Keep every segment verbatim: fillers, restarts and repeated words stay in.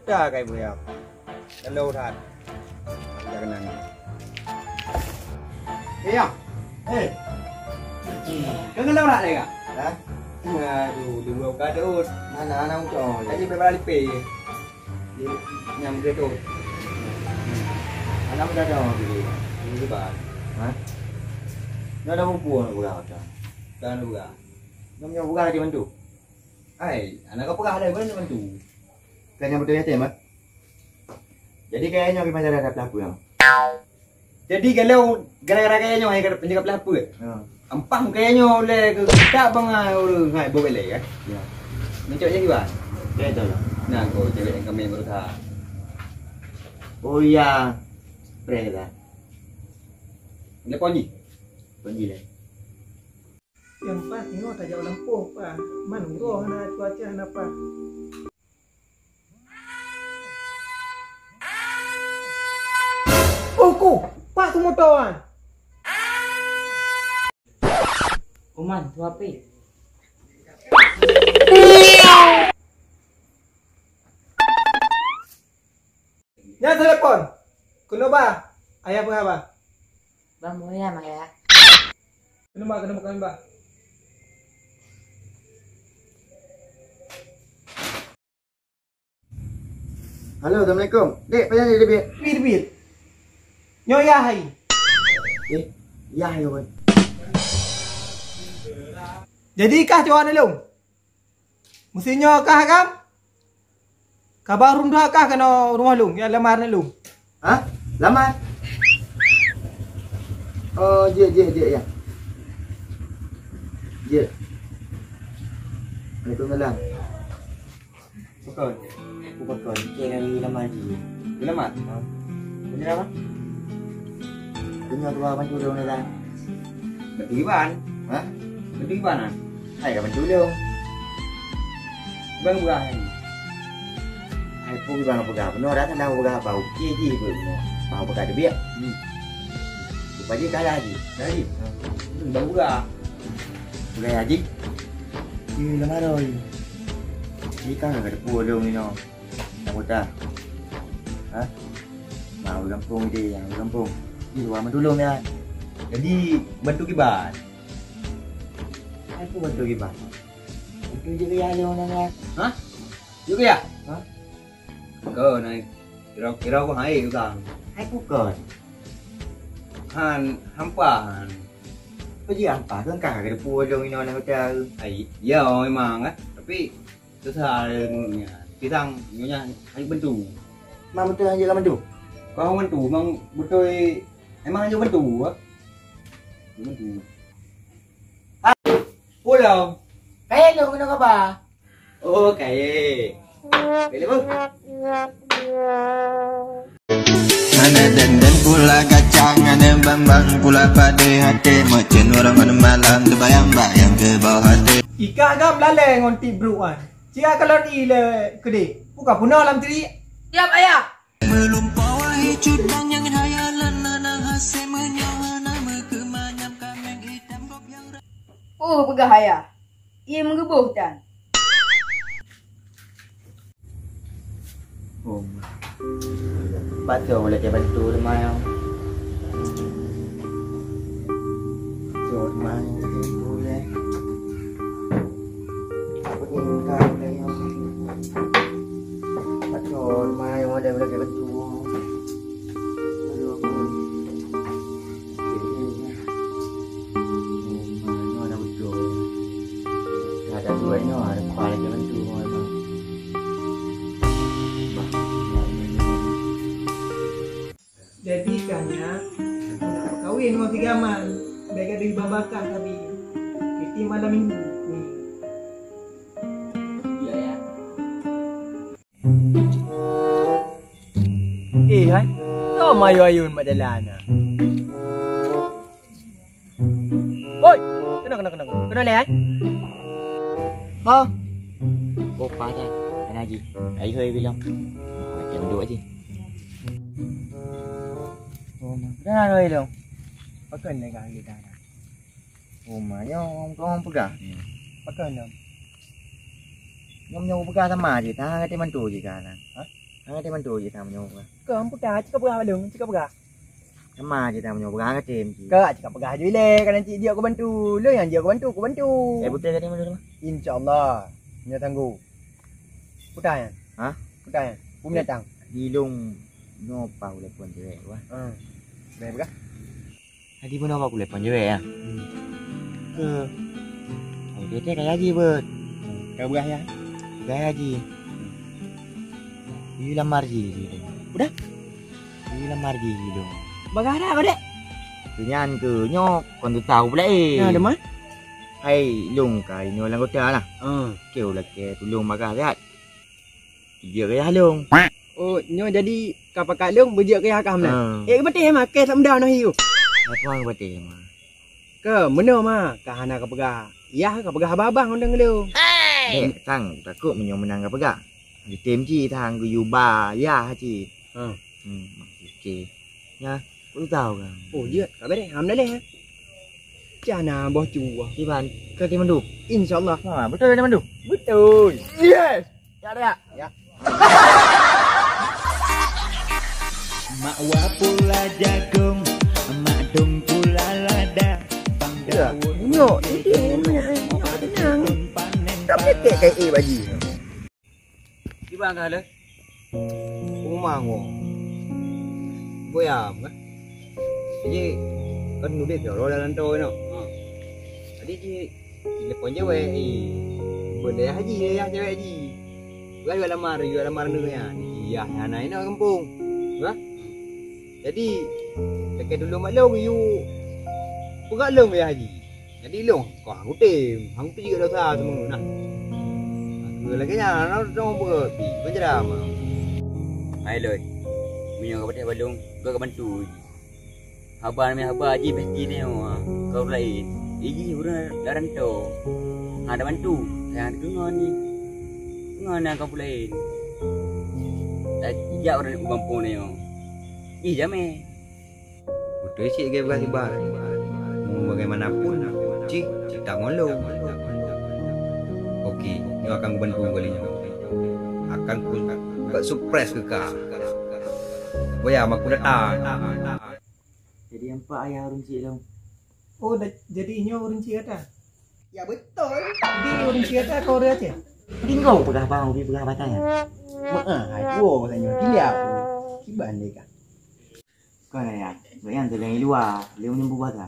Dah kai buyam. Kalau that. Jangan nangis. Eh, ya. Eh. Kau kalau nak lagi? Hah? Aduh, dua kado. Mana anak ucol? Tadi berapa kali pay? Di nyam ke tu? Anak udah ada dulu. Ini lebar. Hah? Dah ada buku anak udah ada. Dah ada udah. Nyam nyam udah dia bantu. Ai, anak kau pegang ada mana bantu? Kan yang betul yatim, ah? Jadi kayaknya gimana ada pelapor yang? Jadi kalau gara-gara kaya nyoe hai ka peunjaga peulapeuet. Ha. Ampang kaya nyoe ulée keu tak bangai ureueng hai boh belek kan. Ya. Mencok jadi ban. Ya itu lah. Nah, kau cewek yang kami berusaha. Oh iya. Preh lah. Ada ponji. Ponji lah. Yang pas tengok tajak lampôh pa. Man uroh hana cuaca hana pa. Uku, pak tu motor kan? Uman, tu api. Nyan telepon. Keunoe ba. Ayah peugah ba. Bang Boya mah ya. Keunoe ba, keunoe ba kami ba. Halo, assalamualaikum. Dek, payah ni, Dek? Debit, debit. Nyoe yah hai. Eh, yah hai, Wan. Jadi kah cawan lôn? Meuseu nyoe kah agam? Ka barô dua kah keunoe rumoh lôn, ya lamar na lôn. Hah? Lamar? Oh, jeuet, jeuet, jeuet, ya. Jeuet. Waalaikumsalam. Pakon? Aku pakon. Cek dari lamar jih. Di lamar? Ha. Punya apa? Punya dua bantu dong dah. Betul Iban. Hah? Betul Iban ah. Hai ka bantu dong. Bang berah ni. Hai pun bang peugah. Benar dah salah peugah apa? Okey je pun. Mau peugah debiak. Hmm. Supaya kalah je. Kalah je. Hmm. Bang berah. Peugah haji. Ni lamar oi. Ni kan ada puluh dong ni no. Anggota. Ha? Nah, ureueng gampông dia, ureueng gampông. Di luar meutulông ya. Jadi, bantu kiban. Aku bantu kiban. Bantu je ya, dia orang ya. Ha? Juga ya? Ha? Kau naik. Kira-kira aku hai juga. Hai bukan. Han, hampa han. Apa je hampa? Kan kah ada puluh dong ni orang kata. Ai, ya memang kan. Tapi Susah ilmu nya. Pisang nyonya hanya bentu. Mang beutôi hanya lam bentu. Kau bentu, mang beutôi emang hanya bentu. Bentu. Pulang. Kaya tu kena kaba. Oh, kaya. Boleh bu? Hana dan-dan pula kacang, hana bang-bang pula padé haté, macam orang malam terbayang-bayang ke bawah haté. Ikak gam lalé ngon ti bruk an. Cia kalon i le keudeh. Buka puna lam tiri. Tiap ayah. Meulumpah wahi cudang nyang hayalan, hana hase meunyoe hana meukeumanyam kaméng itam gob nyang ra- Oh, peugah ayah. Ie meugeubôh tan. Oh. Baca boleh ke bantu rumah yang. Baca rumah yang boleh. Aku tinggal boleh yang. Baca rumah yang ada boleh ke bantu. Aduh. Nyoe na beutôi. Ada dua nyoe, ada kepala jalan tu, memang. Bah, jadi kan ya, nak kawin ngon si Gamal, baik ada ibabakan tadi. Cuti malam minggu. Iya ya. Eh, hai. Toh mayu ayun mak jalan ah. Oi, kena, kena, kena, kena. Kena leh, hai. Ha? Oh, parah. Kena lagi. Ayo, ayo bilang. Macam duduk aja. Oh, kena lagi dong. Pakai ni kan kita. Oh, ma, nyoe orang peugah. Hmm. Pakon nyoe? Nyoe, nyoe peugah sama je, tangan kata mantu je kan. Ha? Hana teubantu cit tanyoe peugah. Keu amputa cit ka peugah balong, cit ka peugah. Sama cit tanyoe peugah hana tem cit. Ka cit ka peugah ju ilée, kadang cit jeuet kubantu. Lôn nyang jeuet kubantu, kubantu. Eh, beutôi ka tem lôn mah. Insya Allah. Nyoe tangguh. Puta nyan. Hah? Puta nyan. Bumi datang. Di lôn nyoe pah ulée pon cewek wah. Ha. Dah peugah. Jadi meunoe bak ulée pon jaweueb, ya? Hmm. Ke. Oh, dia teh kaya haji, bet. Ka beurah, ya? Kaya haji. Yue lamar ji, ji tu. Udah? Yue lamar ji, ji tu. Bagah dah, Dek? Nyan ke, nyoe kon teuta ureueng laén. Nah, deuma? Hai, lôn ka inoe lam kota lah. Ah. Keu lakée tulông bagah siat. Jeuet keu yah lôn. Oh, nyoe jadi ka pakat lôn beujeuet keu yah kah meunan? Ah. Eh, beutôi mah, keu sameuda noh hiu. Apa beutôi mah? Keu meunoe mah, ka hana ka peugah. Yah ka peugah abang-abang undang lôn. Dek, sang takot meunyoe meunan ka peugah. Geutem cit sang geuyue ba yah cit. Ha. Hmm, oke. Nyan, peue tau kan? Oh, jeuet. Ka beres. Alhamdulillah. Cana boh cuba. Kiban, ka di mandum. Insya Allah. Ha, beutôi di mandum? Beutôi. Yes. Ya, ya. Ya. Mak wa pula jagong, mak dong pula lada. Bang Daud. Nyok, ini, ini, nyok, tenang. Tapi kek, kek, eh, baji. Kiban kah lé? Uma ngo. Boyam kah? Jadi, kan udép jauh lam rantau inoe. Ha. Jadi, ji telepon jaweueb, eh, benda haji, ya, jaweueb haji. Bukan jual lamar, jual lamar ni ya. Iya, hana inoe kampung. Bah? Jadi, dekat dulu mak long, yu. Peugah long ya haji. Jadi lôn, kah kutem, hang tu juga dosa semua nah. Aku lagi nyan, nah, dong buat, pi, macam mana? Hai Loi, meunyoe ka patéh balong, ka bantu. Haba namanya haba ji pasti ni, oh, kau lain. Iji urang daran tu. Ada bantu, yang dengar ni. Dengar ni kau lain. Tak jak orang di kampung ni, oh. Ih, jamé. Beutôi cit geupeugah sibat. Bagaimanapun, cit, cit tamong lôn. Oke, nyoe akan kubantu kali nyoe. Akan ku, ku surprise keu kah. Boya, mak ku datang. Jadi, nampak ayah ureueng cit lôn. Oh, da-, jadi nyoe ureueng cit gata? Ya, beutôi. Jadi, ureueng cit gata ka ureueng Aceh? Tinggai peugah bang, ubi peugah batang. Meu'ah, hai, dua orang nyoe. Kilia aku. Kiban deh kah? Kon ayah, gobnyan teulang di luwa, lé meunyoe bubasa.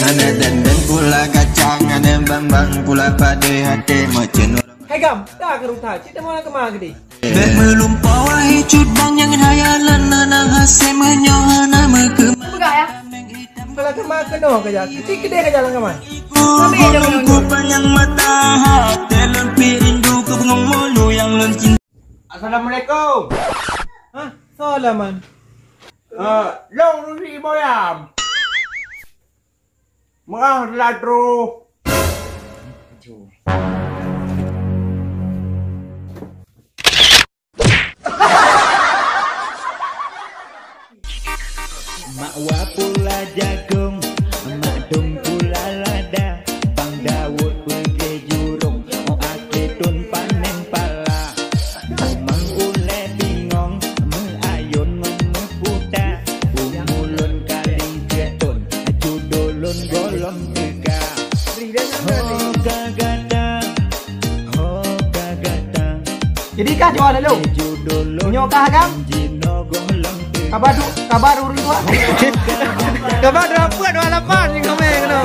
Hana dandang pula kacang, hana bang-bang pula padé até macam orang. Hai gam, dah ke ruta, cit teuma keumah geude. Bèk meulumpah wahé cut bang nyang hayalan hana hasé meunyoe hana meukeumah. Peugah ya. Kalau keumah keunoe keujak, cit keudeh keujak lam keumah. Golom kupanyang mata hati lempit rindu ke bengong molu yang lon cinta. Assalamualaikum. Hah? Salaman. Eh, long rusi boyam. Meu'ah ladro. Mak wa pula jagong, mak dong pula lada, bang Daud peugeh jurong, oh akhé thon panen pala. Memang ulée bingong, meuayôn ngon meuputa, umulôn ka lingkeue thon, judo lôn golom teuka. Ho ka gata, ho ka gata. Jadi kah jua lalu? Nyoe kah agam? Kabar du-, kabar ureueng tuha? Kabar dua puluh dua lapan ni kami kena.